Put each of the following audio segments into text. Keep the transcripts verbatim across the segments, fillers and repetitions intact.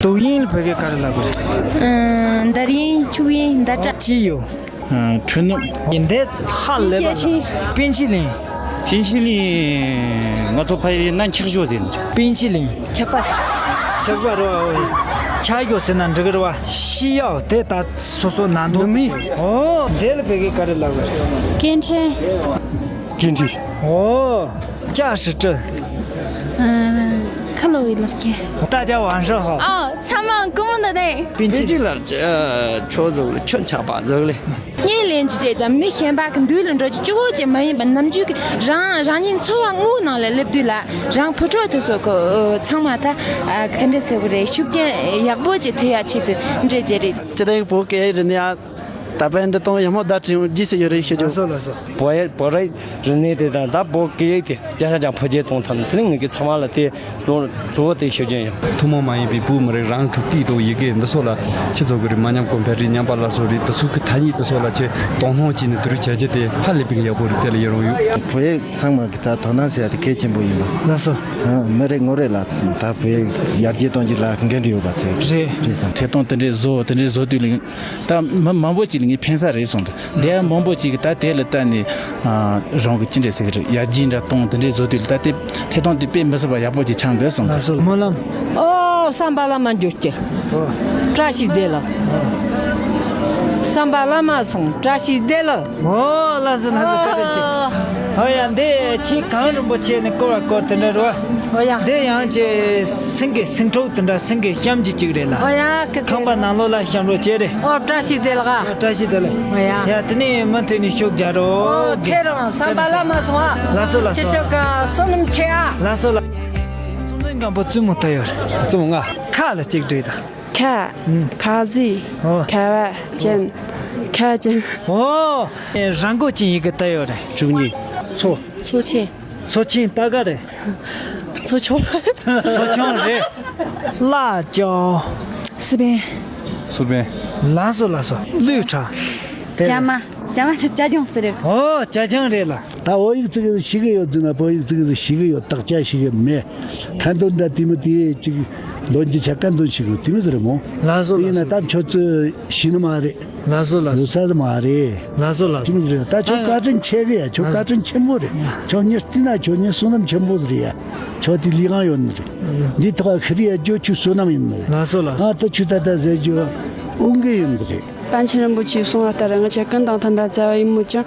དུག་དབྱིངས་ལ་བོད་སྐད་ག་རེ་ལབ་དགོས་རེད། ཨ། འདར་དབྱིངས། འཁྱུག་དབྱིངས། འདར་སྒྲ། ཅི་ཡོད། ཨ། འཁྲུལ་ནུབ། འདི་ལྷག་ལས་པ། པཎ་ཆེན་ལིང་། པཎ་ཆེན་ལིང་། ང་ཚོ་ཕ་ཡུལ་ན་འཁྱག་ཞོ་ཟེར་ནི། པཎ་ཆེན་ལིང་། འཁྱག་པ། འཁྱག་པ་རེད་བ། འཁྱག་ཞོ་ཟེར་ན་འགྲིག་གི་རེད་བ། ཤི་ཡའོ་དེ་ད་སོ་སོ་ན་མདོ་མི། ཨོ། འདི་ལ་བོད་སྐད་ག་རེ་ལབ་དགོས་རེད། སྐད་འཕྲིན། 电梯。 ཨོ། 驾驶证。 ཁ་ལོ་བའི་ལག་ཁྱེར། 大家晚上好。 ཨོ། ཚང་མ་སྐུ་མོ་ད་དེ། པིན་ཅི་ལ་ཆོས་ཟུག་ལ་ཆོས་ཆག་པ་ཟུག་ལེ། བརྙན་ལེན་རྒྱུ་བཅས་དང་མི་གཞན་པ་གི་མདུན་ལ་འགྲོ་རྒྱུ་གཅིག་པོ་ཅིག་མ་ཡིན་པར་ནམ་རྒྱུན་གྱི་རང་རང་ཉིད་འཚོ་བ་དངོས་ནང་ལ་སླེབས་དུས་ལ་རང་བུ་ཕྲུག་དེ་ཚོ་གི་ཚང་མ་ད་ག་འདྲ་ཟེར་བ་རེད། ཤུགས་རྐྱེན་ཡག་པོ་ཅིག་ཐེབས་ཡ་ཆེད་དུ་འདྲ་བྱས་རེད། ཅི་རིགས་བོད་སྐད་རིག་གནས། ད་པན་འདི་གཏོང་ཡག་མོ་ད་བྲིས་རྗེས་སུ་ཡོད་རེད་ཤོད་རྒྱུ། ལགས་སོ་ལགས་སོ། བོད་ཡིག་བོད་རིགས་རིག་གནས་དེ་དང་ད་བོད་སྐད་ཡིག་དེ་བརྒྱ་ཆ་བརྒྱ་འཕེལ་རྒྱས་གཏོང་ཐབས་དེ་ནི་ངེད་ཀྱི་ཚང་མ་ལ་དེ་གཙོ་གཙོ་བོ་དེ་ཤོད་རྒྱུ་ཡིན། ཐུན་མོང་མ་ཡིན་པའི་བོད་མི་རིགས་རང་གི་སྐད་དང་ཡི་གེ་འདི་ཚོ་ལ་ཆེད་འཛུགས་ཀྱི་རིགས་མ་ཉམས་གོང་འཕེལ་རིགས་ཉམས་པ་སླར་གསོ་རིགས་དེ་ཚོ་གི་ཐ་སྙད་དེ་ཚོ་ལ་ཆེད་དོ་སྣང་བྱས་ནས་དེ་རིགས་བྱས་རྒྱུ་དེ་ཧ་ལས་པའི་ཡག་པོ་རེད། དེ་ལ་ཡི་རང་ཡོད། བོད་ཡིག་ཚང་མ་གི་ད་དོ་སྣང་བྱས་ཡ་དེ་གལ་ཆེན་པོ་ཡིན་པ། ལགས་སོ། ཧ། མི་རེ་ངོ་རེ་ལ་ད་བོད་ཡིག་ཡར་རྒྱས་གཏོང་རྒྱུ་ལ་འགན་འཁྲི་ཡོད་པ་ཚོས། རེད། རེད་བསམ། ཐད་གཏོང་དེ་འདྲའི་བཟོ་དེ་འདྲའི་བཟོ་དུས་ལ། ད་མི་མང་པོ་ཅིག་ལ་ངས་ཕན་ས་རེད་གསུངས་འདུག་དེ་ཡང་མང་པོ་ཅིག་གིས་ད་དེ་ལ་བལྟས་ནས། ཨ། རང་གི་ཅི་འདྲ་ཟེར་གི་རེད། ཡར་རྒྱས་འདྲ་གཏོང་དེ་འདྲའི་བཟོ་དུས་ལ་ད་དེ་ཐད་གཏོང་དེ་དཔེ་མི་སྲིད་པ་ཡག་པོ་ཅིག་ཆགས་འདུག་གསུངས་འདུག་སྨོན་ལམ། ཨོ། བསམ་པ་བླ་མ་འགྱུར་གྱི། ཨོ། བཀྲ་ཤིས་བདེ་ལེགས། བསམ་པ་བླ་མ་སོང་བཀྲ་ཤིས་བདེ་ལེགས། ཨོ། ལགས་སོ་ལགས་སོ། བཀའ་དྲིན་ཆེ། ཨོ་ཡ། འདི་ཆེ་གངས་རིན་པོ་ཆེ་ནས་བསྐོར་བ་བསྐོར་དེ་འདྲ་རེད་བ། ཨོ་ཡ། འདི་ཡང་ཅིག་སེང་གེ་སེང་ཕྲུག་དེ་འདྲ་སེང་གེ་གཤམ་གྱི་གཅིག་རེད་ལ། ཨོ་ཡ། ཁ་ཁང་པ་ནང་ལོགས་ལ་བཤམས་རོགས་བྱས་རེད། ཨོ། བཀྲ་ཤིས་བདེ་ལེགས། ཨོ། བཀྲ་ཤིས་བདེ་ལེགས། ཨོ་ཡ། ཡ། དེ་ནས་མུ་མཐུད་ནས་ཤུགས་རྒྱག་རོགས། ཨོ། ཚེ་རིང་བསམ་པ་བླ་མ་སོང་ཨ། ལགས་སོ་ལགས་སོ། ཁྱེད་ཅག་གི་བསོད་ནམས་ཆེ་ཨ། ལགས་སོ་ལགས། བསམ་གཏན་སྒམ་པོ་བཙུན་མོ་ལྟ་ཡོད་རེད། བཙུན་མོ་ལྔ། ཁ་ལ་གཅིག་བྲིས་དང་། ཁ། ཨུམ། ཁ་ཟས། ཨོ། ཁ་བ་ཅན། ཁ་ཅན། ཨོ། ར་མགོ་ཅན་ཡི་གེ་ལྟ་ཡོད་རེད། བཅུ་གཉིས། མཚོ། མཚོ་ཆེན། མཚོ་ཆེན་ད་ག་རེད། མཚོ་ཆུང་། མཚོ་ཆུང་རེད། ལ་ཅོ། སི་པན། སུར་པན། ལགས་སོ་ལགས་སོ། ལུས་ཁྲ། ཅ་མ། ཅ་མ་ཟེར་ཅ་ཅང་ཟེར་རེད། ཨོ། ཅ་ཅང་རེད་ལ། ད་བོད་ཡིག་ཙི་གེ་ཤེས་གི་ཡོད་ཟེར་ན་བོད་ཡིག་ཙི་གེ་ཤེས་གི་ཡོད། དག་ཆ་ཤེས་གི་མེད། ཁ་འདོན་འདྲ་དེ་མི་དེ་ཅིག་འདོན་རྒྱུ་ཆ་ཁ་འདོན་ཤེས་གི་ཡོད་དེ་མི་ཟེར་མོ། ལགས་སོ་དེ་ཡིན་ན་ལགས་སོ། ད་ཁྱོད་ཚོས་ཤེས་ནི་མ་རེད། ལགས་སོ་ལགས་སོ། ལུས་ས་མ་རེད། ལགས་སོ་ལགས་སོ། ཅི་མི་རེད། ད་ཁྱོད་བཀའ་དྲིན་ཆེ་གི་ཡ། ཁྱོད་བཀའ་དྲིན་ཆེན་པོ་རེད། ཁྱོད་མྱི་བལྟས་ན་ཁྱོད་མྱི་བསོད་ནམས་ཆེན་པོ་རེད་ཡ། ཁྱོད་དེ་ལས་གང་ཡོད་ནི་རེད། འདི་ཐོག་ཁི་རི་ཡ་ཇོ་ཁྱོད་བསོད་ནམས་ཡིན་ནི་རེད། ལགས་སོ་ལགས་སོ། ཨ་ད་ཁྱོད་ད་ད་ཟེར་རྒྱུ་དབང་གི་ཡིན་ནི་རེད། པཎ་ཆེན་རིན་པོ་ཆེས་གསུངས་པ་ལྟར་ང་ཆ་ཀུན་དང་མཐུན་པར་བརྩེ་བ་ཡིན་མོད་ཀྱང་།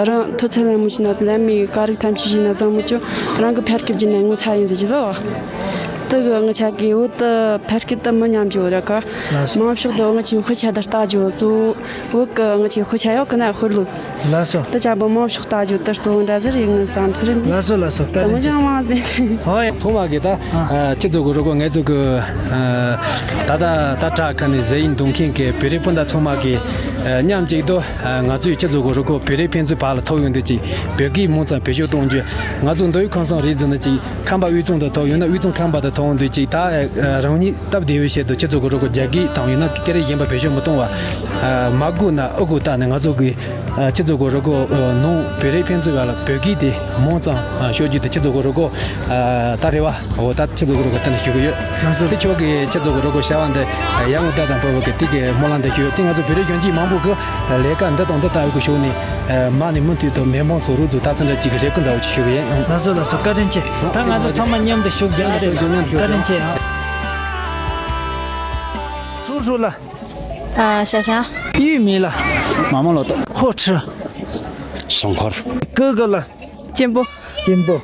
རང་མཐོ་ཚད་ལ་མོ་ཞིག་ན་ལན་མི་ག་རིགས་ཐམས་ཅད་ཞིག་ན་བཟང་མོད་ཀྱང་། རང་གི་ཕ་སྐད་ཀྱི་ནང་ངོ་ཚ་ཡིན་ཟེར་གྱི་སོ། དེ་གི་ང་ཆ་གི་འོ་དེ་ཕ་སྐད་དེ་མི་ཉམས་རྒྱུ་ར་ཀ། ལགས་སོ། མང་ཕྱོགས་དེ་ང་ཆའི་དཔེ་ཆ་དེ་ལྟ་རྒྱུ་གཙོ་བོ། འོ་གི་ང་ཆའི་དཔེ་ཆ་ཡོད་གི་ན་ཧུར་ལུགས། ལགས་སོ། དེ་ཆ་པོ་མང་ཕྱོགས་ལྟ་རྒྱུ་དེ་གཙོ་བོ་འདྲ་ཟེར་ཡིན་ངམ་བསམ་ཚུལ་འདི། ལགས་སོ་ལགས་སོ། བཀའ་དྲིན་ཆེ། ཨོ་ཡ། ཚང་མ་གི་ད། ཨ། ཁྱེད་ཚོ་གི་རོགས་སྐོར་ངེད་ཚོ་གི། ཨ། ད་ད་ད་དྲག་ཁ་ནས་ཟེར་ཡིན་གཏོང་མཁན་གི་བོད་རིགས་སྤུན་ཟླ་ཚང་མ་གི། ཨ། མཉམ་གཅིག་ཏུ། ཨ། ང་ཚོས་ཁྱེད་ཚོ་གི་རོགས་སྐོར་བོད་རིགས་ཕན་ཚུན་བར་ལ་ཐོབ་ཡོང་དུས་ཅིག་བོད་སྐད་མང་ཙམ་བེད་སྤྱོད་གཏོང་རྒྱུ། ང་ཚོ་མདོ་དབུས་ཁམས་གསུམ་རེད་ཟེར་ན་ཅིག་ཁམས་པ་དབུས་གཙང་དུ་ཐོབ་ཡོང་ན་དབུས་གཙང་ཁམས་པ་དུ་ཐོབ་ཡོང་དུས་ཅིག་ད། ཨ། རང་ཉིད་སྟབས་བདེ་བའི་ཆེད་དུ་ཁྱེད་ཚོ་གི་རོགས་སྐོར་རྒྱ་སྐད་དང་ཡང་ན་སྐད་རིགས་གཞན་པ་བེད་སྤྱོད་མི་གཏོང་བ། ཨ། མ་དགོས་ན་ཨ་དགོས་ད་ནས་ང་ཚོ་གི། ཨ། ཁྱེད་ཚོ་གི་རོགས་སྐོར། ཨ། ནང་བོད་རིགས་ཕན་ཚུན་བར་ལ་བོད་སྐད་དེ་མང་ཙམ། ཨ། ཤོད་རྒྱུ་དེ་ཁྱེད་ཚོ་གི་རོགས་སྐོར། ཨ། ད་རེ་བ། འོ་ད་ཁྱེད་ཚོ་གི་རོགས་སྐོར་དེ་ནས་ཞུ་གི་ཡོད། ལགས་སོ། དེ་ཁྱོད་ཀྱིས་ཁྱེད་ཚོ་གི་རོགས་སྐོར་བྱ་བ་འདི་ཡར་ངོ་ད་དང་པོ་གི་དེ་གི་སྨོན་ལམ་འདི་ཞུ་ཡོད། དེ་ང་ཚོ་བོད་རིགས་གཞོན་སྐྱེས་མང་པོ་གི་ལས་ཀ་འདི་དང་འདི་ལྟ་བུ་གི་ཕྱོགས་ནས། ཨ། མ་ནས་མུ་མཐུད་དུ་མི་མང་ཚོ་རོགས་ཚོ་ད་ལྟ་འདྲ་གཅིག་གི་རེ་སྐུལ་འདྲ་བོ་ཅིག་ཞུ་གི་ཡིན། ལགས་སོ་ལགས་སོ། བཀའ་དྲིན་ཆེ། ད་ང་ཚོ་ཚང་མ་མཉམ་དུ་ཤུགས་རྒྱག་གི་རེད། བཀའ་དྲིན་ཆེ། སུ་སུ་ལ། ཨ། ཤ་ཤ། ཡུས་མི་ལ། མ་མ་ལོ་ཏོ། ཧོ་ཁྲི། སོང་འཁོར། ཀུ་ཀུ་ལ། གཅེན་པོ། གཅེན་པོ།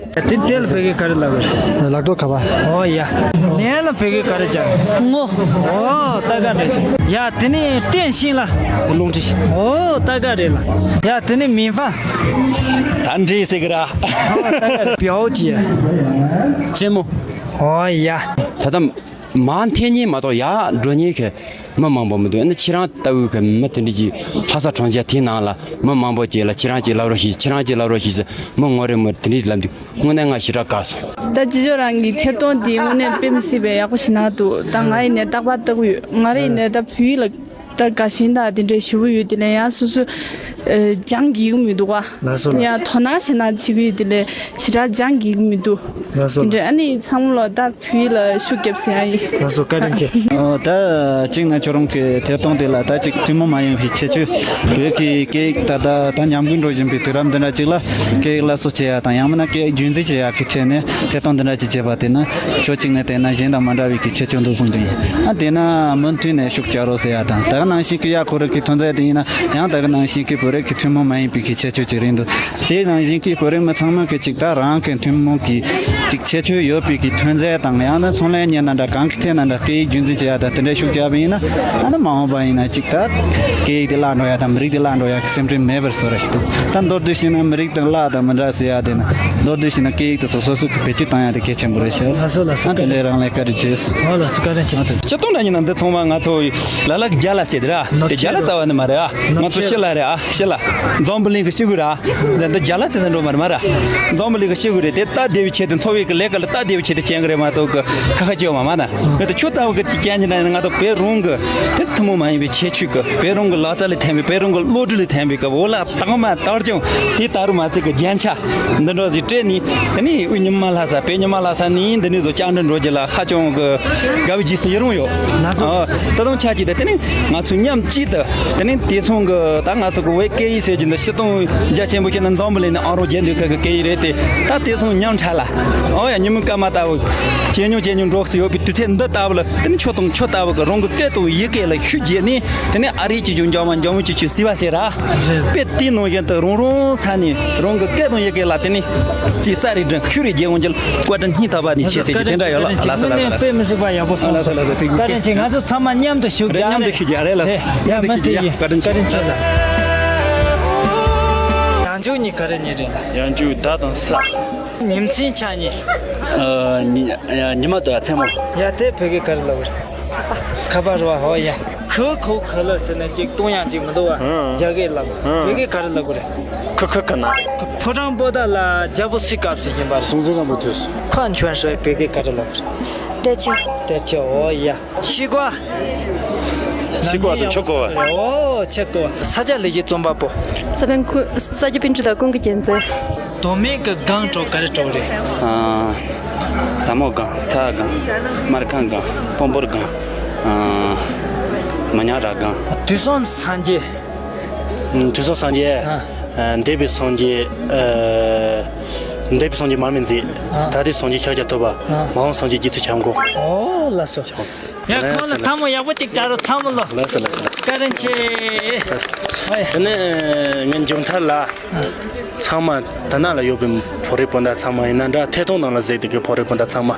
དེ་དེ་ལ་བོད་སྐད་ག་རེ་ལབ་རེད། ལག་ཐོག་ཁ་པ། ཨོ་ཡ། ལན་ལ་བོད་སྐད་ག་རེ་རྒྱག་ངོ་། ཨོ་ད་ག་འདྲ་ཞིག་ཡ་དེ་ནས་བསྟན་ཤིང་ལ། རླུང་འཕྲི། ཨོ་ད་ག་རེད་ལ། ཡ་དེ་ནས་མི་ཧྥ། ད་འདྲི་ཟེར་གི་ར། ཨོ་ད་ག་རེད། བེའུ་ཅི། གཅེན་མོ། ཨོ་ཡ། ད་ལྟ། མར་འཐེན་མཁན་མ་གཏོགས་ཡར་འགྲོ་མཁན་གྱི་མི་མང་པོ་མི་འདུག་ཨ་ནི་ཁྱེད་རང་ལྟ་བུའི་གི་མི་དེ་འདྲ་ཅིག་ལྷ་ས་གྲོང་ཁྱེར་དེའི་ནང་ལ་མི་མང་པོ་ཅིག་ལ་ཁྱེད་རང་ཅིག་ལབ་རོགས་ཞེས། ཁྱེད་རང་ཅིག་ལབ་རོགས་ཞེས་ཟེར། མི་ངོ་རེ་མི་དེ་འདྲ་ལབ་འདུག་དངོས་གནས་ང་ཞེ་དྲག་དགའ་སོང་། ད་ཅི་ཅོ་རང་གི་ཐད་གཏོང་དེ་དངོས་གནས་དཔེ་མི་སྲིད་པའི་ཡག་པོ་ཞིག་གནང་འདུག་ད་ང་ཡིན་ནས་རྟག་པར་ལྟ་གི་ཡོད། ང་རང་ཡིན་ནས་ད་བོད་ཡིག་ལ་ད་དགའ་ཞེན་དང་དེ་འདྲའི་ཞེ་པོ་ཡོད། དེ་ལས་ཡང་སོ་སོ་ ཨ། སྦྱང་གི་ཡོད་མི་འདུག་ག་ལགས་སོ། ཡ། ལགས་སོ། དོ་སྣང་ཞེ་དྲག་བྱེད་ཀྱི་ཡོད་དེ་ལས་ཞེ་དྲག་སྦྱང་གི་ཡོད་མི་འདུག་ལགས་སོ། དེ་འདྲ། ལགས་སོ། ཨ་ནི་ཚང་མ་ལ་ད་བོད་ཡིག་ལ་ཤུགས་རྒྱོབ་ཟེར་ཡ་ཡིན། ལགས་སོ། བཀའ་དྲིན་ཆེ། ཨོ། ད་གཅིག་ནས་ཁྱོད་རང་གི་ཐད་གཏོང་དེ་ལ་ད་ཅིག་ཐུན་མོང་མ་ཡིན་པའི་ཁྱད་ཆོས། བོད་ཀྱི་སྐད་ཡིག་ད་ད་ད་ཉམས་རྒུད་འགྲོ་བཞིན་པའི་དུས་རབས་འདི་འདྲ་ཅིག་ལ་སྐད་ཡིག་སླར་གསོ་བྱེད་ཡ་དང་། ཡང་མིན་ན་སྐད་ཡིག་རྒྱུན་འཛིན་བྱེད་ཡ་གི་ཐད་ནས་ཐད་གཏོང་འདི་འདྲ་ཅིག་བྱས་པ་དེ་ནི་ཕྱོགས་གཅིག་ནས་བལྟས་ན་གཞན་དང་མ་འདྲ་བའི་གི་ཁྱད་ཆོས་འདུག་གསུངས་ཀྱི་ཡིན། ཨ། དེས་ན་མུ་མཐུད་ནས་ཤུགས་རྒྱག་རོགས་ཟེར་ཡ་དང་། ད་ག་ནང་བཞིན་གྱི་ཡ་ཁོ་རང་གི་ཐོན་རྫས་དེ་ཡིན་ན་ཡང་ད་ག་ནང་བཞིན་གྱི་བོད་རིགས་ཀྱི་ཐུན་མོང་མ་ཡིན་པའི་གི་ཁྱད་ཆོས་ཅིག་རེད་འདུག་དེ་ནང་བཞིན་གྱི་བོད་རིགས་མི་ཚང་མ་གི་ཅིག་ད་རང་གི་ཐུན་མོང་གི་ཅིག་ཁྱད་ཆོས་ཡོད་པའི་གི་ཐོན་རྫས་དང་། ཡང་ན་ཚོང་ལས་གཉེར་ན་འདྲ། གང་གི་ཐད་ན་འདྲ། སྐད་ཡིག་རྒྱུན་འཛིན་བྱེད་ཡ་དང་དེ་འདྲའི་ཤུགས་རྒྱག་པ་ཡིན་ན། ཨ་ནི་མ་འོངས་པ་ཡིན་ན་ཅིག་ད་སྐད་ཡིག་དེ་བརླག་འགྲོ་ཡ་དང་མི་རིགས་དེ་བརླག་འགྲོ་ཡ་གི་སེམས་ཁྲལ་མེད་པར་བཟོ་ར་ཞིག་འདུག་ད་མདོར་བསྡུས་བྱས་ན་མི་རིགས་དེ་བརླག་དང་མི་འདྲ་ཟེར་ཡ་དེ་ན། མདོར་བསྡུས་བྱས་ན་སྐད་ཡིག་དེ་ཚོ་སོ་སོ་གི་བེད་སྤྱོད་བཏང་ཡ་དེ་གལ་ཆེན་པོ་རེད་ཤག་ལགས་སོ། ལགས་སོ། ཨ། དེ་འདྲའི་རང་ལ་བཀའ་དྲིན་ཆེ། ཨོ། ལགས་སོ། བཀའ་དྲིན་ཆེ། སྤྱིར་བཏང་འདྲ་ཡིན་ན་འདི་ཚང་མ་ང་ཚོ་ལ་ལ་གི་རྒྱ་ལ་ཟེར་དེ་ར། དེ་རྒྱ་ལ་རྩ་བ་ནས་མ་རེད་ཨ། ང་ཚོ་ཕྱི་ལ་རེད་ཨ། ཕྱི་ལ། འཛམ་བུ་གླིང་གི་ཕྱི་གུ་ར། འདི་འདི་རྒྱ་ལ་ཟེར་ས་འགྲོ་མ་རེད་མ་ར། འཛམ་བུ་གླིང་གི་ཕྱི་གུ་རེད། དེ་སྟབས་བདེ་བའི་ཆེད་དུ། འཚོ་བའི་གི་ལས་ཀ་ལ་སྟབས་བདེ་བའི་ཆེད་དུ་སྐྱེལ་གི་རེད་མ་གཏོགས་གི་ཁ་ཁ་སྐྱེལ་བ་མ་མ་ན། ངས་ད་ཁྱོད་ལྟ་བུ་གི་ཅིག་སྐྱེལ་གྱི་ན་ང་ཚོ་བོད་རང་གི་དེ་ཐུན་མོང་མ་ཡིན་པའི་ཁྱད་ཆོས་གི། བོད་རང་གི་ལག་རྩལ་ལས་ཐོན་པའི། བོད་རང་གི་བློ་གྲོས་ལས་ཐོན་པའི་གི་འོ་ལ། དྭངས་མ་དར་ཅིང་དེ་ལྟ་རུ་མ་ཚད་ཀྱི་རྒྱན་ཆ་འདི་འདྲ་ཟིག་སྤྲས་ནས། དེ་ནས་དབུས་ཉི་མ་ལྷ་ས། བོད་ཉི་མ་ལྷ་ས་ནས་འདི་ནས་བཟོ་བཅར་འདྲི་འགྲོ་རྒྱུ་ལ་ཧ་ཅང་གི་དགའ་བའི་རྗེས་སུ་ཡི་རང་ཡོད། ལགས་སོ། ཨ། ད་དུང་ཆ་གཅིག་ཏུ་དེ་ནས་ང་ཚོ་མཉམ་གཅིག་ཏུ་དེ་ནས་དེ་སོང་གི་ད་ང་ཚོ་གི་བོད་སྐད་ཡིག་ཟེར་གྱི་འདི་སྤྱིར་བཏང་རྒྱ་ཆེན་པོ་བཤད་ན་འཛམ་བུ་གླིང་ནས་ཨང་རོ་བརྒྱད་འདུག་གི་སྐད་ཡིག་རེད་དེ། ད་དེ་སོང་མཉམ་འཕྲད་ལ། ཨོ་ཡ། ཉིན་མོའི་སྐར་མ་ལྟ་བུ་ཇེ་ཉུང་ཇེ་ཉུང་འགྲོ་གི་ཡོད་པའི་དུས་ཚོད་འདི་ལྟ་བུ་ལ། དེ་ནས་ཁྱོད་དང་ཁྱོད་ལྟ་བུ་གི་རང་གི་སྐད་དང་ཡི་གེ་ལ་ཤུགས་རྒྱས་ནས། དེ་ནས་ཨ་རིའི་སྤྱི་ཁྱབ་འཇམ་དབྱངས་འཇམ་དབྱངས་སྤྱི་ཁྱབ་ཟེར་བ་ཟེར་ར། རེད། དཔེ་དེ་ནང་བཞིན་དུ་རང་རང་ས་ནས་རང་གི་སྐད་དང་ཡི་གེ་ལ་དེ་ནས་ཅིག་ས་རིག་འདྲ་ཤུགས་རེ་རྒྱས་འོང་རྒྱུ་བཀའ་དྲིན་སྙིང་ཐག་པ་ནས་ཆེ་ཟེར་གྱི་དེ་འདྲ་ཡོད་ལ། ལགས་སོ་ལགས་སོ། དངོས་གནས་དཔེ་མི་སྲིད་པ་ཡག་པོ་གསུངས་སོང་། ལགས་སོ་ལགས་སོ། ཐུགས་རྗེ་ཆེ། བཀའ་དྲིན་ཆེ། ང་ཚོ་ཚང་མ་མཉམ་དུ་ཞུ་རྒྱུ་རེད། མཉམ་དུ་ཞུ་རྒྱུ་རེད་ལགས་སོ། མཉམ་དུ་ཞུ་རྒྱུ། བཀའ་དྲིན་ཆེ། བཀའ་དྲིན་ཆེ་ས། ཡང་འཇུག་གཉིས་ག་རེ་གཉིས་རེད། ཡང་འཇུག་ཟླ་དང་ས། ཉིན་མཚན་ཆ་གཉིས། ཨ། ཉི་ཉི་མ་དང་མཚན་མོ། ཡ། དེ་བོད་སྐད་ག་རེ་ལབ་དགོས་རེད། ཁ་པར་བ། ཧོ་ཡ། ཁུ་ཁུ་ཁུ་ལ་ཟེར་ན་ཅིག་གཏོང་ཡག་ཅིག་མི་འདུག་བ། ཧུང་། རྒྱ་སྐད་ལབ། ཧུང་། བོད་སྐད་ག་རེ་ལབ་དགོས་རེད། ཁུ་ཁུ་ཁུ་ན། ཕོ་བྲང་པོ་ཏ་ལ་རྒྱལ་པོ་སུའི་སྐབས་སུ་ཡིན་པ་རེད། སྲོང་བཙན་སྒམ་པོའི་དུས་སུ། ཁ་ཆོན་ཧྲོའི་བོད་སྐད་ག་རེ་ལབ་དགོས་རེད། ཏེ་ཆེ། ཏེ་ཆེ། ཨོ་ཡ། ཤི་ཀ་བ། ཤི་ཀ་བ་ཟེར་ཆོ་ཀ་བ། ཨོ་ཆོ་ཀ་བ། ས་སྐྱ་ལེགས་བཤད་རྩོམ་པ་པོ། ས་པཎ་ཀུན། ས་སྐྱ་པཎྜི་ཏ་ཀུན་གྱི་རྒྱལ་མཚན། མདོ་སྨད་ཀྱི་སྒང་དྲུག་ག་རེ་དྲུག་རེད། ཨ། ཟ་མོ་སྒང་། ཚ་སྒང་། སྨར་ཁམས་སྒང་། སྤོམ་པོར་སྒང་། ཨ། མི་ཉག་ར་སྒང་། དུས་གསུམ་སངས་རྒྱས། ཨ། དུས་གསུམ་སངས་རྒྱས། ཨ། ཨ། འདས་པའི་སངས་རྒྱས། ཨ། འདས་པའི་སངས་རྒྱས་མར་མེ་མཛད། ཨ། ད་ལྟའི་སངས་རྒྱས་ཤཱཀྱ་ཐུབ་པ། ཨ། མ་འོངས་སངས་རྒྱས་རྗེ་བཙུན་བྱམས་མགོན། ཨོ་ལགས་སོ། ཡ། ལགས་སོ། ཁོང་ལ་ལགས་སོ། ཐལ་མོ་ཡག་པོ་ཅིག་སྦྱར་རོགས། ཚང་མ་ལོ། ལགས་སོ་ལགས་སོ། བཀའ་དྲིན་ཆེ། ཨོ་ཡ། དེ་ནས་ངའི་མཇུག་མཐར་ལ། ཚང་མ་ད་ནང་ལ་ཡོད་པའི་བོད་རིགས་སྤུན་ཟླ་ཚང་མ་ཡིན་ན་འདྲ། ཐད་གཏོང་ནང་ལ་གཟིགས་བསྡད་ཀྱི་བོད་རིགས་སྤུན་ཟླ་ཚང་མ།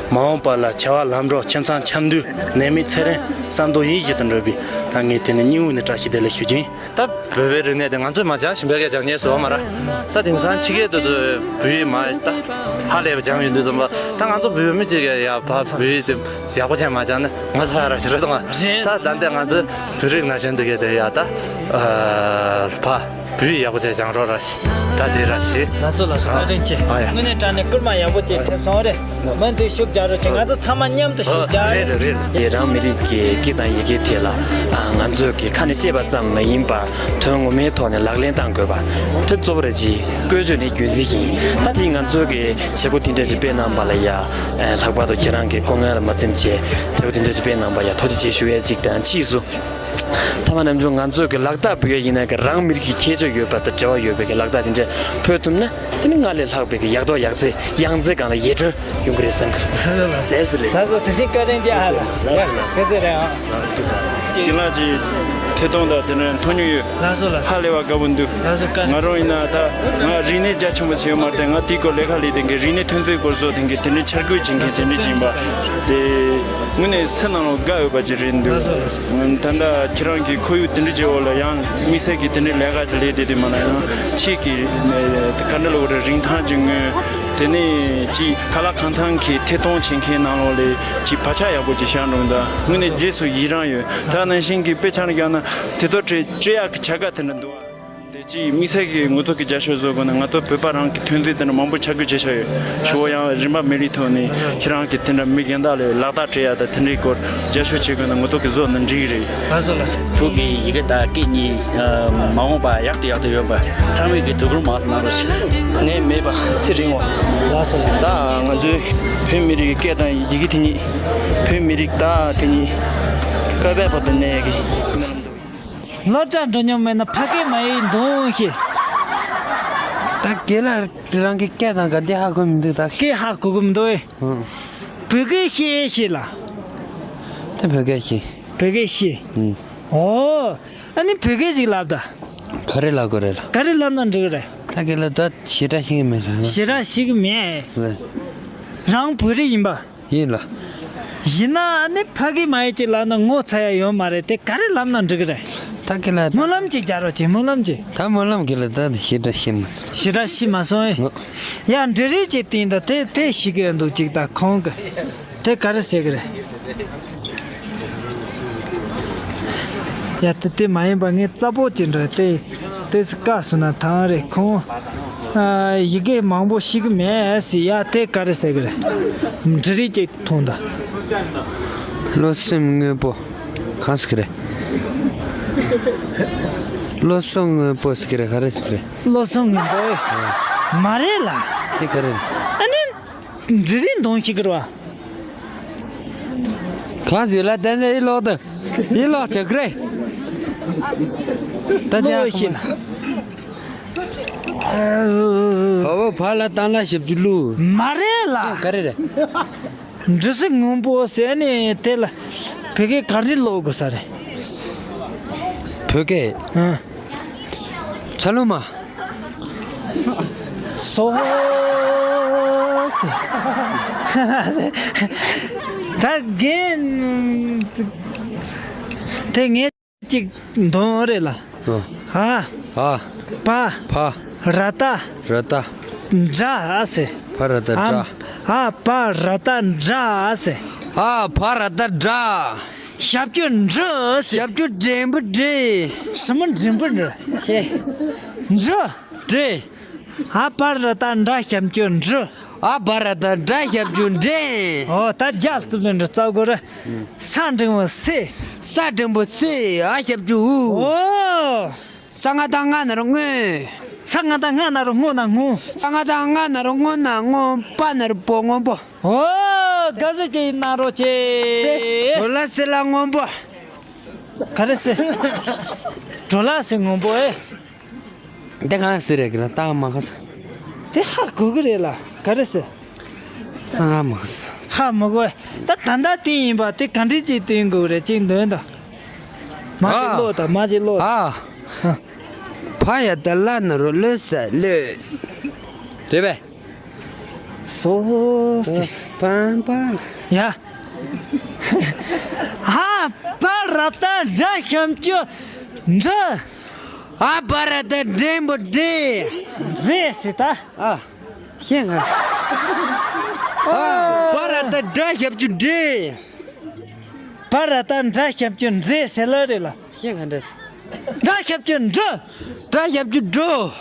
མ་འོངས་པ་ལ་བྱ་བ་ལམ་འགྲོ། ཁྱིམ་ཚང་འཆམ་མཐུན། ནད་མེད་ཚེ་རིང་། བསམ་དོན་ཡིད་བཞིན་དུ་འགྲུབ་པའི། ད་ངས་དེ་ནས་སྙིང་དབུས་ནས་བཀྲ་ཤིས་བདེ་ལེགས་ཞུ་རྒྱུ་ཡིན། ད་བོད་པའི་རིག་གནས་དེ་ང་ཚོས་མ་སྦྱངས་གཞན་པ་གིས་སྦྱང་ཉན་བཟོ་བ་མ་རེད། ད་དེང་སང་ཕྱི་རྒྱལ་དེ་ཚོས་བོད་ཡིག་མ་ད་ཧ་ལས་པ་སྦྱངས་ཡོང་དུས་ཙམ་པ། ད་ང་ཚོ་བོད་མི་གཅིག་གིས་ཡ་ཕ་བོད་ཡིག་དེ་ཡག་པོ་བྱས་མ་སྦྱངས་ན་ང་ཚོ་ཧ་ར་ཞིག་རེད་དང་། རེད། ད་ད་ལྟ་ང་ཚོ་བོད་རིགས་ན་གཞོན་དེ་གས་དེ་ཡ་ད་ཕ་བོད་ཡིག་ཡག་པོ་བྱས་སྦྱང་རོགས་ར་ཞིག་ད་དེ་ར་ཞིག་ལགས་སོ་ལགས་སོ། བཀའ་དྲིན་ཆེ། ཨ་ཡ། དངོས་གནས་དྲང་གནས་སྐུལ་མ་ཡག་པོ་དེ་ཐེབས་སོང་རེད། མུ་མཐུད་ཤུགས་རྒྱག་རོགས་བྱེད། ང་ཚོ་ཚང་མ་མཉམ་དུ་ཤུགས་རྒྱག་རེད། རེད་རེད། དེ་རང་མི་རིགས་ཀྱི་སྐད་དང་ཡི་གེ་དེ་ལ་ང་ཚོས་ཀྱི་ཁ་ནས་བཤད་པ་ཙམ་མ་ཡིན་པར་དོན་ངོ་མའི་ཐོག་ནས་ལག་ལེན་བསྟར་དགོས་པ་དེ་གཙོ་བོ་རེད། ཅིག་བཀོལ་སྤྱོད་ནི་རྒྱུན་འཛིན་ཡིན། ད་དེ་ང་ཚོས་ཀྱི་བྱེད་སྒོ་དེ་འདྲ་ཞིག་སྤེལ་གནང་པ་ལ་ཡ། ལྷག་པར་དུ་ཁྱེད་རང་གི་སྐུ་ངལ་ལ་མ་འཛེམས་བྱས་བྱེད་སྒོ་དེ་འདྲ་ཞིག་སྤེལ་གནང་པ་ཡ་ཐུགས་རྗེ་ཆེ་ཞུ་ཡས་ཅིག་དང་། ཕྱིས་སུ་མཐའ་མ་ནམ་བྱུང་ང་ཚོས་ཀྱི་ལག་རྟགས་འབུལ་ཡས་ཡིན་ན་ཀྱི་རང་མི་རིགས་ཀྱི་ཁྱད་ཆོས་ཡོད་པ་དང་འབྲེལ་བ་ཡོད་པའི་ཀྱི་ལག་རྟགས་དེ་འདྲ་ཕུལ་ཐུབ་ན། དེ་ནི་སྔར་ལས་ལྷག་པའི་ཀྱི་ཡག་ཐོག་ཡག་བརྩེགས་ཡང་རྩེ་སྒང་ལ་ཡར་ཐོན་ཡོང་གི་རེད་བསམ་གི་འདུག་ལགས་སོ་ལགས་སོ། ལགས་སོ། དེ་བཞིན་བཀའ་དྲིན་ཆེ་ཨ་ལགས། ལགས་སོ་ལགས་སོ། ལགས་སོ། རྒན་ལགས་ཀྱི་ཐད་གཏོང་དང་དེ་འདྲ་མཐོང་མྱོང་ཡོད། ལགས་སོ་ལགས་སོ། ཧ་ལས་པ་དགའ་པོ་འདུག་ལགས་སོ། བཀའ་དྲིན། ང་རང་ཡིན་ན་ད་ང་རིག་གནས་རྒྱ་ཆེན་པོ་ཞིག་ཡོད་མ་རེད། ང་དེའི་སྐོར་ལས་ཀ་ལས་དེ་གའི་རིག་གནས་ཐོན་རྫས་སྐོར་སོགས་དེ་གའི་དེ་འདྲའི་འཆར་འགོད་བྱེད་མཁན་དེ་འདྲ་ཅིག་ཡིན་པ་དེ་དངོས་གནས་སེམས་ནང་ལ་དགའ་འོས་པ་ཅིག་རེད་འདུག་ལགས་སོ་ལགས་སོ། ད་ལྟ་ཁྱེད་རང་གི་ཁོར་ཡུག་དེ་འདྲ་ཅིག་འོག་ལ་ཡང་དམིགས་བསལ་གྱི་དེ་འདྲའི་ལས་ཀ་ཅིག་ལས་བསྡད་དུས་མ་ན་ཡང་ཁྱེད་ཀྱི་ག་འདྲ་ལབ་དགོས་རེད། རིན་ཐང་ཅིག་དངོས། དེ་ནས་ཅིག་ཁ་ལག་གང་ཐང་གི་ཐད་གཏོང་བྱེད་མཁན་ནང་ལོགས་ལ་ཅིག་བག་ཆགས་ཡག་པོ་ཅིག་བཞག་འགྲོ་ད། དངོས་གནས་རྗེས་སུ་ཡི་རང་ཡོད། ད་ནང་བཞིན་གྱི་དཔེ་ཆ་ནས་བཞག་ན་དེ་ཚོ་སྤྲད་སྤྲད་ཡག་གི་བྱ་དགའ་དེ་འདྲ་འདུག་ཨ། དེ་ ཅིག་དམིགས་བསལ་གྱི་ངོ་ཐོག་གི་རྒྱབ་སྐྱོར་བཟོ་དགོས་ན། ང་ཚོ་བོད་པ་རང་གི་ཐོན་རྫས་དེ་འདྲ་མང་པོ་ཆ་བགོས་བྱེད་བཞག་ཡོད། ཞུ་བ་ཡང་རིན་པ་མེད་རིགས་ཐོག་ནས་ཁྱེད་རང་གི་དེ་འདྲ་མི་གཞན་དག་ལ་ལག་རྟགས་སྤྲད་ཡ་དང་དེ་འདྲའི་སྐོར་རྒྱབ་སྐྱོར་བྱེད་དགོས་ན་ངོ་ཐོག་གི་བཟོ་ན་འགྲིག་གི་རེད། ལགས་སོ་ལགས་སོ། བོད་ཀྱི་ཡི་གེ་དང་སྐད་གཉིས་མ་འོངས་པ་ཡག་ཏུ་ཡག་ཏུ་ཡོང་བ་ཚང་མས་ཀྱི་དོ་ཁུར་མང་ཙམ་གནང་རོགས་ཞུ། ངས་མེད་པ་ཚེ་རིང་བ། ལགས་སོ་ལགས་སོ། ད་ང་ཚོའི་བོད་མི་རིགས་ཀྱི་སྐད་དང་ཡི་གེ་དེ་ཉིད། བོད་མི་རིགས་ད་དེ་ཉིད་བཀའ་བབས་བར་དུ་གནས་ཀྱི། སློབ་གྲྭ་འགྲོ་མྱོང་མེད་ན་ཕ་སྐད་མ་ཡིག་འདོན་ཤེས། ད་རྒན་ལགས་རང་གི་སྐད་དང་ག་འདི་ཧ་གོ་མི་འདུག་ད། སྐད་ཧ་གོ་གི་མི་འདུག་ཨེ། ཧུང་། བོད་སྐད་ཤེས་ཤེས་ལ། ད་བོད་སྐད་ཤེས། བོད་སྐད་ཤེས། ཧུང་། ཨོ། ཨ་ནི་བོད་སྐད་ཅིག་ལབ་ད། ག་རེ་ལབ་དགོས་རེད་ལ། ག་རེ་ལབ་ན་འགྲིག་གི་རེད། ད་རྒན་ལགས་ད་ཞེ་དྲག་ཤེས་ཀྱི་མེད་ལ། ཞེ་དྲག་ཤེས་ཀྱི་མེད། ལ། རང་བོད་རིགས་ཡིན་པ། ཡིན་ལ། ཡིན་ན་ཨ་ནི་ཕ་གི་མ་ཡི་ཅིག་ལབ་ན་ངོ་ཚ་ཡ་ཡོད་མ་རེད་དེ། ག་རེ་ལབ་ན་འགྲིག་གི་རེད། ད་རྒན་ལགས། སྨོན་ལམ་ཅིག་རྒྱག་རོགས་བྱེད། སྨོན་ལམ་ཅིག་ད་སྨོན་ལམ་རྒན་ལགས་ད་ཞེ་དྲག་ཤེས་མ་སོང་། ཞེ་དྲག་ཤེས་མ་སོང་ཨེ། ཨོ། ཡ་འབྲི་རིགས་ཅིག་བསྟན་ད་དེ་དེ་ཤེས་ཀྱི་འདུག་ཅིག་ད་ཁོང་གི་དེ་ག་རེ་ཟེར་གི་རེད། ཡ་དེ་དེ་མ་ཡིན་པ་ངས་རྩ་པོ་ཅིག་འདྲ་དེ་དེ་སི་བཀའ་སོང་ན་ཐང་རེད་ཁོང་། ཨ། ཡི་གེ་མང་པོ་ཤེས་ཀྱི་མེད་ཟེར། ཡ་དེ་ག་རེ་ཟེར་གི་རེད། འབྲི་རིགས་ཅིག་མཐོང་ད། བློ་སེམས་དངོས་པོ་གང་ཟེར་གི་རེད། བློ་སེམས་དངོས་པོ་ཟེར་གི་རེད། ག་རེ་ཟེར་གི་རེད། བློ་སེམས་དངོས་པོ་ཨེ། མ་རེད་ལ། དེ་ག་རེ་རེད། ཨ་ནི། འབྲི་རིགས་འདོན་ཤེས་གི་རེད་བ། གང་ཟེར་ལ་བསྟན་ན་ཨི་ལོག་ད། ཨི་ལོག་བྱེད་གི་རེད། ད་དེ་ཨ་ཁ་མ། ཨོ་བ་ལ་བཏང་ལ་ཞབས་ཀྱུ་ལུ། མ་རེད་ལ། ག་རེ་རེད། འབྲི་སེ་སྔོན་པོ་ཟེར་ནས་དེ་ལ་བོད་སྐད་ག་རེ་ཀློག་དགོས་ས་རེད། བོད་སྐད། ཨ། ཚ་ལུ་མ། སོ་སི། ད་རྒན། དེ་ངས་ཅིག་འདོན་རེད་ལ། ཨ། ཧ། ཧ། པ། ཕ། ར་ཏ། ར་ཏ། འདྲ་ཨ་སེ། ཕ་ར་ཏ་འདྲ། ཨ། པ་ར་ཏ་འདྲ་ཨ་སེ། ཨ། ཕ་ར་ཏ་འདྲ། ཞབས་ཀྱུ་འབྲི་ཟེར། ཞབས་ཀྱུ་འགྲེང་བུ་འབྲི། ཞི་མོ་འགྲེང་བུ་འབྲི། ཤེས། འབྲི། འབྲི། ཨ་བ་ར་ཏ་འདྲ་ཞབས་ཀྱུ་འབྲི། ཨ་བ་ར་ཏ་འདྲ་ཞབས་ཀྱུ་འབྲི། ཨོ་ད་རྒྱ་རྩུབ་ནི་འདྲི་རྩ་དགོས་རེད། ས་འགྲེང་བུ་སེ། ས་འགྲེང་བུ་སེ། ཨ་ཞབས་ཀྱུ་འུ། ཨོ། ས་ང་བཏགས་སྔ་ན་རོ་སྔོ། ས་ང་བཏགས་སྔ་ན་རོ་སྔོ་ན་སྔོ། ས་ང་བཏགས་སྔ་ན་རོ་སྔོ་ན་སྔོ། པ་ན་རོ་པོ་སྔོན་པོ། ཨོ། དགའ་བསུ་ཅིག་གནང་རོགས་བྱེད། ཏེ། གྲོ་ལ་སེ་ལ་སྔོན་པོ། ག་རེ་སེ། གྲོ་ལ་སེ་སྔོན་པོ་ཨེ། དེ་གང་སེ་རེད་གི་ལ་ཏང་མ་ག་ས། དེ་ཧ་གོ་གི་རེད་ལ་ག་རེ་སེ། ཏང་མ་ག་ས། ཧ་མ་གོ་ཨེ། ད་ད་ད་དེ་ཡིན་པ་དེ་ག་འདྲི་ཅིག་སྟོན་དགོས་རེད་ཅིག་འདོན་ད། མ་ཅིག་ཨ། ཀློག་ད་མ་ཅིག་ཀློག་ད། ཨ། ཧ། ཕ་ཡ་ད་ལ་ན་རོ་ལོ་ས་ལོ། རེད་པས། སོ་སི། པང་པང་། ཡ། ཨ་བ་ར་ཏ་འདྲ་ཞབས་ཀྱུ་འབྲི། ཨ་བ་ར་ཏ་འགྲེང་བུ་འགྲེ། འགྲེ་ཟེར་ད། ཨ། ཤེས་ང་། ཨ་བ་ར་ཏ་འདྲ་ཞབས་ཀྱུ་འདྲེ། བ་ར་ཏ་འདྲ་ཞབས་ཀྱུ་འདྲེ་ཟེར་ལ་རེད་ལ། ཤེས་ག་འདྲ། འདྲ་ཞབས་ཀྱུ་འདྲི། འདྲ་ཞབས་ཀྱུ་འགྲོ།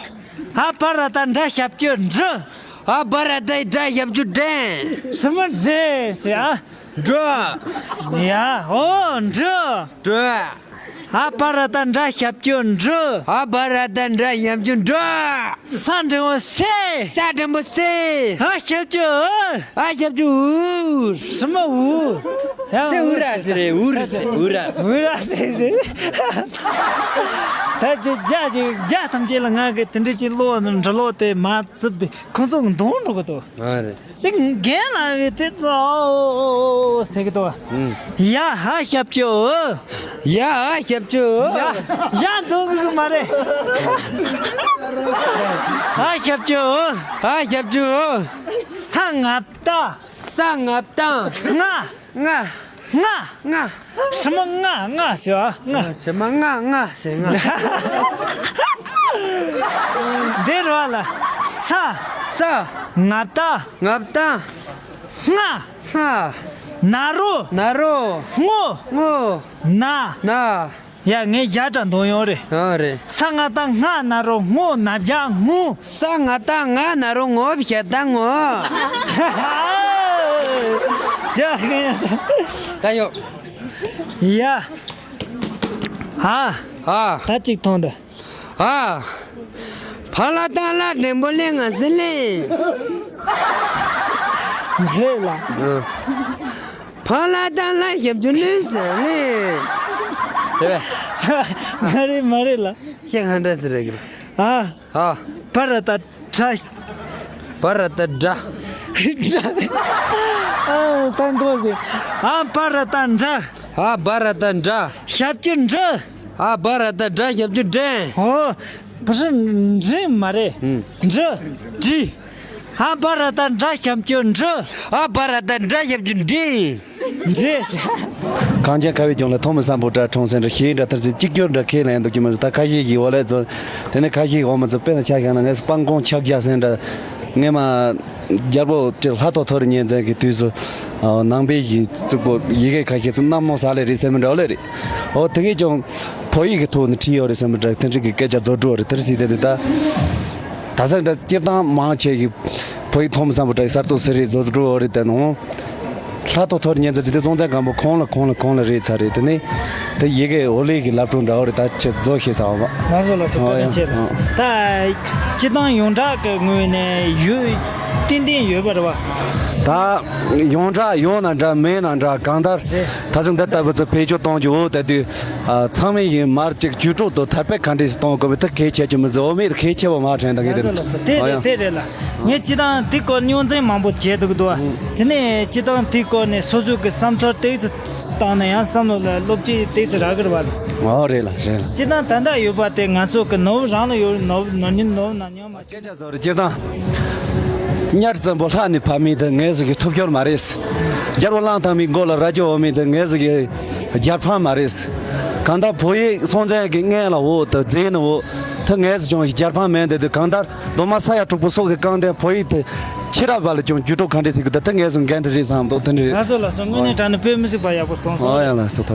ཨ་བ་ར་ཏ་འདྲ་ཞབས་ཀྱུ་འདྲི། ཨ་བ་ར་ཏ་འདྲ་ཞབས་ཀྱུ་འདྲེན། ཞི་མོ་འདྲེ་ཟེར་ཨ། འགྲོ། ཡ་ཨོ་འདྲི། འགྲོ། ཨ་བ་ར་ཏ་འདྲ་ཞབས་ཀྱུ་འདྲི། ཨ་བ་ར་ཏ་འདྲ་ཞབས་ཀྱུ་འདྲི། ས་འགྲེང་བུ་སེ། ས་འགྲེང་བུ་སེ། ཨ་ཞབས་ཀྱུ་ཨུ། ཨ་ཞབས་ཀྱུ་ཨུ། ཞི་མོ་ཨུ། ཡང་དེ་ཨུ་ར་ཟེར་རེད། ཨུ་ར་ཟེར་ཨུ་ར། ཨུ་ར་ཟེར་ཟེར། ད་དེ་རྒྱ་ཅིག་རྒྱ་ཐམས་ཅད་ལ་ང་གི་དེ་འདྲ་ཅིག་ཀློག་འབྲི་ཀློག་དེ་མ་བཙུབས་ཏེ་ཁོང་ཚོ་གདོང་འགྲོ་གི་འདུག་ཨ་རེད། དེ་རྒན་ལགས་ཀྱིས་དེ་ཨོ་ཟེར་གི་འདུག་ཨུ། ཡ་ཧ་ཞབས་ཀྱུ་ཨུ། ཡ་ཧ་ཞབས་ཀྱུ་ཨུ། ཡ་ཡ་འདུག་གི་མ་རེད། ཧ་ཞབས་ཀྱུ་ཨུ། ཧ་ཞབས་ཀྱུ་ཨུ། ས་ང་བཏགས། ས་ང་བཏགས། སྔ། སྔ། སྔ། སྔ། ཞི་མོ་སྔ་སྔ་ཟེར་བ་སྔ། ཞི་མོ་སྔ་སྔ་ཟེར་སྔ། འདིར་བ་ལ་ས། ས། ང་བཏགས། ང་བཏགས། སྔ། སྔ། ན་རོ། ན་རོ། སྔོ། སྔོ། ན། ན། ཡ། ངས་བརྒྱ་དྲ་འདོན་ཡོད་རེད། ཨ་རེད། ས་ང་བཏགས་སྔ་ན་རོ་སྔོ་ན་བྱ་སྔོ། ས་ང་བཏགས་སྔ་ན་རོ་སྔོ་བྱ་བཏགས་སྔོ། ད་ཡོ། ཡ། ཨ། ཨ། ད་ཅིག་ཐོང་ད། ཨ། ཕ་ལ་བཏགས་སླ་འགྲེང་བུ་ལེ་ང་ཟི་ལེ། མ་རེད་ལ། ཨ། ཕ་ལ་བཏགས་སླ་ཞབས་ཀྱུ་ལེ་ཟི་ལེ། རེད་པས། མ་རེད་མ་རེད་ལ། ཤེས་གང་འདྲ་ཟེར་རེད་གི། ཨ། ཨ། བ་ར་བཏགས་བྲ། བ་ར་བཏགས་བྲ། ཨ། ད་འགྲོ་ཟེར། ཨ། བ་ར་བཏགས་བྲ། ཨ། བ་ར་བཏགས་བྲ། ཞབས་ཀྱུ་འབྲི། ཨ། བ་ར་བཏགས་བྲ་ཞབས་ཀྱུ་འབྲི། ཨོ། བུ་ཧྲི་འབྲི་མ་རེད། ཨུམ། འབྲི། བྲི། ཨ། བ་ར་བཏགས་བྲ་ཞབས་ཀྱུ་འབྲི། ཨ། བ་ར་བཏགས་བྲ་ཞབས་ཀྱུ་འབྲི། འབྲི། གངས་ཅན་ཁ་བའི་ལྗོངས་ལ་ཐོག་མའི་སམ་བྷོ་ཊ་འཁྲུངས་ཟིན་འདྲ་ཞེས་འདྲ་མཐར་ཟིན་གཅིག་གྱུར་འདྲ་ཁས་ལེན་འདུག་རྒྱུ་མ་ཟད། ད་ཁ་ཤས་ཀྱིས་འོ་ལས་ཚོ་དེ་ནས་ཁ་ཤས་ཀྱིས་འོ་མ་ཚོ་དཔེར་ན་ཆ་བཞག་ན་ངས་སྤང་གོང་ཕྱག་རྒྱ་ཟིན་འདྲ་ངས་མ། རྒྱལ་པོ་ལྷ་ཐོ་ཐོ་རི་གཉན་བཙན་གྱི་དུས་སུ། ཨ། ནང་པའི་ཡིག་རྩིག་པོ་ཡི་གེ་ཁ་ཤས་སུ་གནམ་ནོ་ས་ལེ་རེད་ཟེར་མི་འདྲ་བ་ལེ་རེད། འོ་དེ་གས་ཀྱང་ཕོ་ཡིག་གི་ཐོག་ནས་བྲིས་ཡོད་རེད་ཟེར་མི་འདྲ་དེ་འདྲ་གི་སྐད་ཆ་རྫོགས་འགྲོ་བ་རེད། དེར་སྲིད་དེ་དེ་ད། ད་ས་འདྲ་སྤྱིར་བཏང་མང་ཆེ་གི་ཕོ་ཡིག་ཐོག་མ་སམ་བྷོ་ཊ་གི་གསར་གཏོད་ཟེར་རེད་རྫོགས་འགྲོ་བ་རེད། དེ་ནང་ལྷ་ཐོ་ཐོ་རི་གཉན་བཙན་ཇི་ལྟར་སྲོང་བཙན་སྒམ་པོ་གོང་ལ་གོང་ལ་གོང་ལ་རེད་ཚར་རེད། དེ་ནས་དེ་ཡི་གེ་འོ་ལེ་གི་ལབ་སྒྲོག་འདྲ་བ་རེད། ད་ཆེ་རྫོགས་ཤེས་ས་བ། ང་ཚོ་ལ་སོ་ཨོ་བཀའ་ཡ། དྲིན་ཆེ། ཨོ། ད་སྤྱི་བཏང་ཡོངས་གྲགས་ཀྱི་ངོས་ནས་ཡོད་ཏན་ཏན་ཡོད་པ་རེད་བ། ད་ཡོངས་གྲགས་ཡོད་ན་འདྲ་མེད་ན་འདྲ་གང་ལྟར་རེད། ད་ཚོད་འདི་ལྟ་བུ་ཚོ་བེད་སྤྱོད་གཏོང་རྒྱུ་འོ་ད་དུས་ཨ་ཚང་མས་ཡིན་མར་ཅིག་བརྒྱུད་སྤྲོད་དུ་དར་སྤེལ་ག་འདྲས་སུ་གཏོང་དགོས་པའི་ཐག་གལ་ཆེ་རྒྱུ་མི་ཟད། འོ་མེད་གལ་ཆེ་བ་མ་དྲན་ད་གི་དེ་རེད། ལགས་སོ། དེ་ཨོ་ཡ། རེད་དེ་རེད་ལ། ངས་སྤྱི་བཏང་དེ་སྐོར་རྙོག་འཛིང་མང་པོ་བྱས་འདུག་འདུག་བ། ཨང་། དེ་ནས་སྤྱི་བཏང་དེ་སྐོར་ནས་སོ་སོ་གི་བསམ་ཚུལ་ཏོག་ཙམ་བཏང་ན་ཡང་བསམ་བློ་ལ་སློབ་ཁྲིད་ཏོག་ཙམ་རག་གི་རེད་བ། ཨོ་རེད་ལ་རེད་ལ། སྤྱི་བཏང་ད་ལྟ་ཡོད་པ་དེ་ང་ཚོ་གི་ནོར་བུ་རང་ལ་ཡོད། ནོར་བུ་ནོར་ཉིན་ནོར་བུ་ནམ་ཡང་མ། སྐད་ཆ་བཟོ་རེད། སྤྱིར་བཏང་གཉའ་བཙན་པོ་ལྷ་ནས་བབས་མི་དེ་ངེད་ཚོ་གི་ཐུབ་སྐྱོར་མ་རེད། རྒྱལ་པོ་གླང་དར་མའི་མགོ་ལ་རྭ་ཅོ་འོ་མི་དེ་ངེད་ཚོ་གི་རྒྱལ་ཕམ་མ་རེད། གང་ལྟར་བོད་ཡིག་སྲོང་བཙན་གྱི་སྔོན་ལ་འོ་དེ་མཛད་ནི་འོ་དེ་ངེད་ཚོ་ཀྱང་རྒྱལ་ཕམ་མིན་དེ་དུས་གང་ལྟར། གདོང་དམར་ས་ཡ་དྲུག་པོ་སོགས་ཀྱི་རྐང་འདོན་བོད་ཡིག་དེ་ཕྱི་རབས་པ་ལ་ཀྱང་བརྒྱུད་སྤྲོད་ག་འདྲས་བྱེད་དགོས་དེ་དེ་ངེད་ཚོ་འགན་འཁྲི་རེད་བསམ་འདུག་དེ་འདྲ་རེད། ལགས་སོ་ལགས་སོ། དངོས་གནས་དྲང་གནས་དཔེ་མི་སྲིད་པ་ཡག་པོ་གསུངས་སོང་། ཨོ་ཡ་ལགས་སོ། ཐུགས་རྗེ་ཆེ།